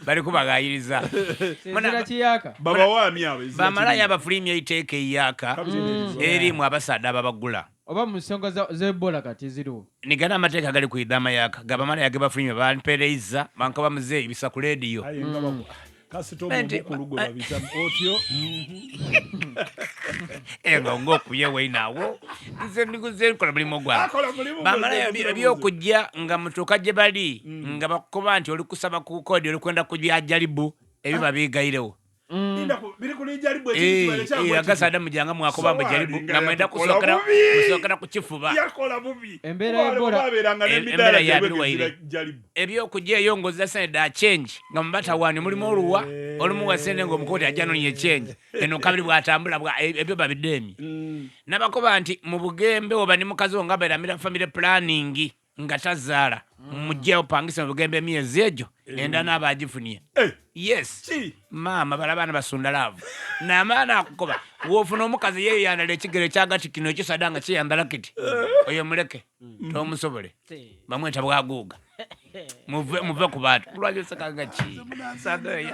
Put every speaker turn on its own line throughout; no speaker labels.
Bali kubagayiriza.
Ezira kiyaka.
Babawaami abo ezira
Bamalaya
kirimu.
Abafulimya eiteeka eiyaka erimu abasaadde ababagula.
Oba mu nsonga z'Ebola kati ziriwo.
Nigana amateeka gali kwidha amayaka gabamalaya gebafulimya bampereiza bankoba muzeeyi bisa ku lediyo.
Aye nga kasita omukulu gwe babisa otyo.
Nga ngaokubye weinawo nze ndikuze nkola mulimu gwange.
Akola mulimu gwe,
Bamalaya
gwe, gwe.
Ebyokujja nga mutuuka gye bali nga bakukoba nti oli kusaba ku kodi, oli kwenda ku byajalibu ebyo bigairewo.
Linda biri kuli jaribu ekintu kibale kyagwa kiti.
Agasaada mujanga mwakoba mbu
Sowaali
jaribu
nga
nga mwenda
yatukola
kusookera
bubi.
Musookera ku kifuba.
Yakola bubi.
Embeera
Kuba
ya Ebola-
babeeranga n'emidaala
Embeera
gyabwe
yabirwaire.
ng'ezira jaribu.
Ebyokujja eyo ng'ozza sente da change nga mubatawaani mulimu oluwa olumuwa sente ng'omukooti ajja nonya change eno kabiri bw'atambula ebyo babideemye. Nabakoba nti mu bugembe oba ne mukazi wo nga beeramira family planning nga tazaala, mujje opangise mu bugembe emyezi egyo enda n'aba agifunye. Yes.
Ki?
Maama bala abaana basunda love namaana akukoba wofuna omukazi yeyandala ekigere kyagati kino ekisada nga kiyambala kiti, oyo muleke tomusobole, bamweta bwaguuga. Muve ku bantu, lwaki osekanga ki?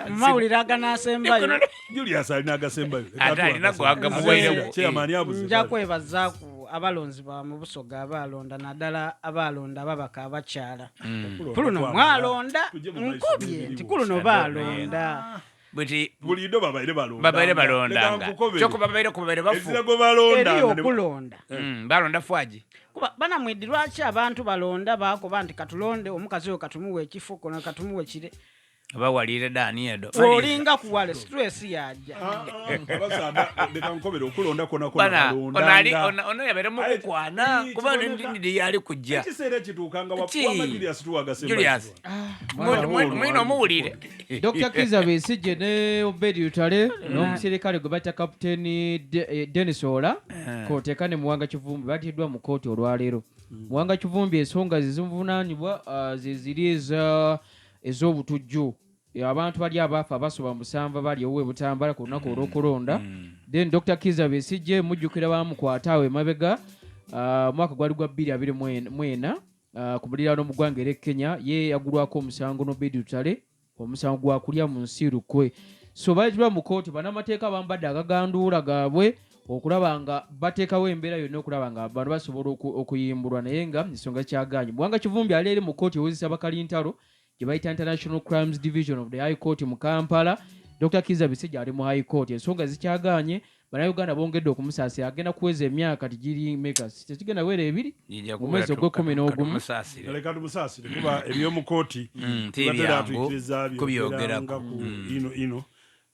Mawulire aganasembayo.
Julius alina agasembayo.
Ate alina gwagamuwairewo.
Chairman abuze.
Nja kwebazaaku abalonzi ba mu Busoga abalonda, naddala abalonda ababaka abakyala. Kuluno mwalonda
Tujje mu maiso
nkubye
n'ebiriwo.
nti kuluno balonda.
Buti
Bulido babaire balonda.
Babaire balondanga kyokuba babaire kuba babaire bafu.
Ezira gwe balonda.
Eriyo okulonda.
Balonda fwaji.
Kuba banamwidi lwaki abantu balonda bakoba nti katulonde omukazi oyo, katumuwe ekifo kono, katumuwe kire?
Bawalire dani edo.
Olinga kuwale stress yajja.
Abasaada leka nkobere okulonda kona kona
Bana ono ali
balondanga.
ono yabaire mukukwana
Aye,
kuba
kiboneka.
ndi yali kujja.
Ekiseera ekituuka nga
Ki?
wama Julius tuwagasembayo.
Julius. Mwine omuwulire.
Dr Kiza Besigye ne Obedi Lutale n'omuserikale gwe bayita Kapiteeni Denis Ola koteka ne Muwanga Kivumbi batiddwa mu kkooti olwaleero. Muwanga Kivumbi ensonga ze zimuvunaanibwa ze ziri ez'obutujju. Abantu bali abaafa abasoba 7 bali ewuwe Butambala ku lunaku olw'okulonda. Then Dr Kiza Besigye mujjukira bamukwata awo emabega, omwaka gwali gwa 2024, ku muliraano mu ggwanga er'e Kenya. Ye yagulwako omusango n'Obedi Lutale, omusango gwa kulya mu nsi lukwe. So baleetebwa mu kkooti, bannamateeka bambadde agaganduula gaabwe okulaba nga bateekawo embeera yonna okulaba nga bano basobola okuyimbulwa, naye nga ensonga kyagaanye. Muwanga Kivumbi ali eri mu kkooti ewozesa bakalintalo gye bayita International Crimes Division of the High Court mu Kampala. Dr Kiza Besigye ali mu High Court, ensonga zikyagaanye. Bannayuganda bongedde okumusaasira, agenda kuweza emyaka tigiri meka, tekigenda wera 2 mu mwezi ogw'e-11.
Musaasire.
Leka tumusaasire kuba ebyomukooti
Ti
tubatera
byangu
tuyikiriza
kubyogerako.
byogeranga ku ino ino,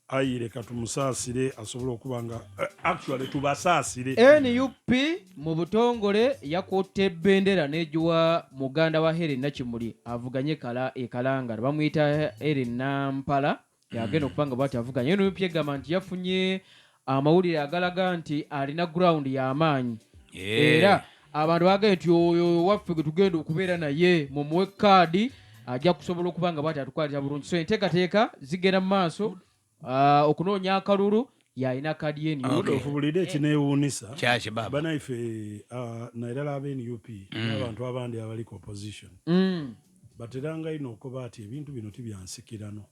ayi leka tumusaasire asobole okuba nga actually tubasaasire.
NUP mu butongole yakutte bendera n'egiwa muganda wa Helen Nakimuli avuganye kala e Kalangala, bamuyita Helen Nampala, yagenda okuba nga bwati avuganye. NUP egamba nti yafunye amawulire agalaga nti alina ground y'amaanyi era abantu bagambye nti oyo waffe gwe tugenda okubeera naye, mumuwe kaadi, ajja kusobola okuba nga bwati atukwalira bulungi. So enteekateeka zigenda mu maaso okunoonya akalulu, yalina kaadi ye NUP.
Rudolf, bulidde ekineewuunisa.
Kyaki baba?
Banaife nairala abe NUP n'abantu abandi abali ku opposition bateranga ino okuba ati ebintu bino tibyansikirano,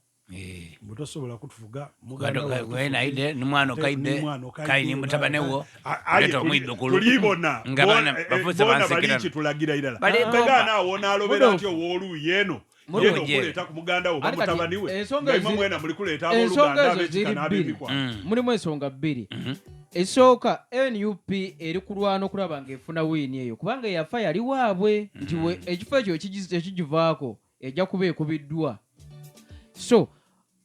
mbu tosobola kutufuga muganda
Gado-
wange.
Naide nimwana okaide
Nimwana okaide,
kai ni mutabane wo
Aye,
leta omwidukulu
tulibona
nga bana bafuuse
bona
bansikirano.
balikitulagira irala.
Bali-
Tegaana awo n'alobera
Rudolf.
nti owooluuyi eno
Mudolf.
yeno okuleeta ku muganda wo
Ate kati,
mutabani we
ensonga
nga imwe mwena muli kuleeta
ensonga
abooluganda
ezo
ab'ekika
ziri bbiri.
n'ab'emikwano.
Mulimu ensonga bbiri. Esooka, NUP eri kulwana okulaba ng'efuna win eyo kubanga eyafa yali waabwe nti ekifo ekyo ekigivaako ejja kuba ekubiddwa. So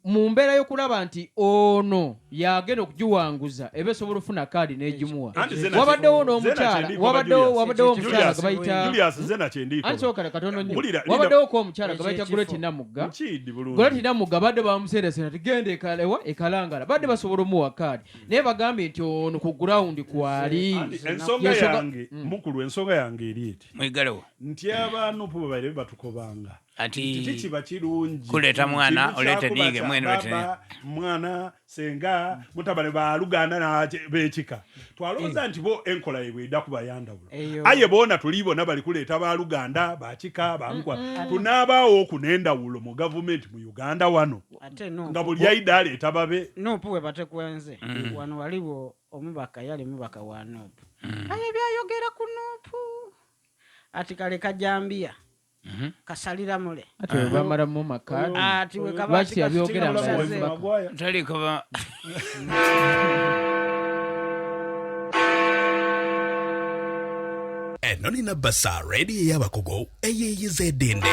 mu mbeera y'okulaba nti ono yagenda okugiwanguza eba esobola okufuna kaadi n'egimuwa.
Anti ze
Wabaddewo
ze
n'omukyala
nakyendikoba,
wabaddewo
Julius.
wabaddewo omukyala
Julius,
gwe bayita
Julius, nze nakyendikoba.
Anti sooka katono nnyo.
Wulira, linda-
Wabaddewo ko omukyala gwe bayita
Ekyo
Goreti
ekifo.
Namugga.
Nkiidi bulungi.
Goreti Namugga badde bamuseerasera nti genda ekalewa ekalangala, badde basobola omuwa kaadi naye bagambye nti ono ku ground kwali.
Anti ensonga yange mukulu, ensonga yange eri eti
Mwigalewo.
nti abanupu babaire batukobanga.
Ati
Nti tikiba kirungi
kuleeta mwana,
Kintu
oleete
kyakuba
niige,
kya
mwene oleete
baba, mwana, senga, mutabani, baluganda bekika. Twalowooza nti bo enkola yebwe edda kuba yandawulo.
Eyo.
Aye boona tulibona bali kuleeta baluganda, bakika, bamukwa. Tunaabaawo oku n'endawulo mu gavumenti mu Uganda wano
Ate no
nga buli aida aleeta babe.
NUP we batekwenze wano, waliwo omubaka, yali mubaka wa NUP, aye byayogera ku NUP ati kale kajambiya kasalira mule.
Ati bwe bamalamu makaadi
Ati we kaba
lwaki yabyogera nga
kasaze.
ali mubaka?
Magwaya.
Talikoba.
Eno nina basa rediyo ey'abakugu eyeeyiza eddinde.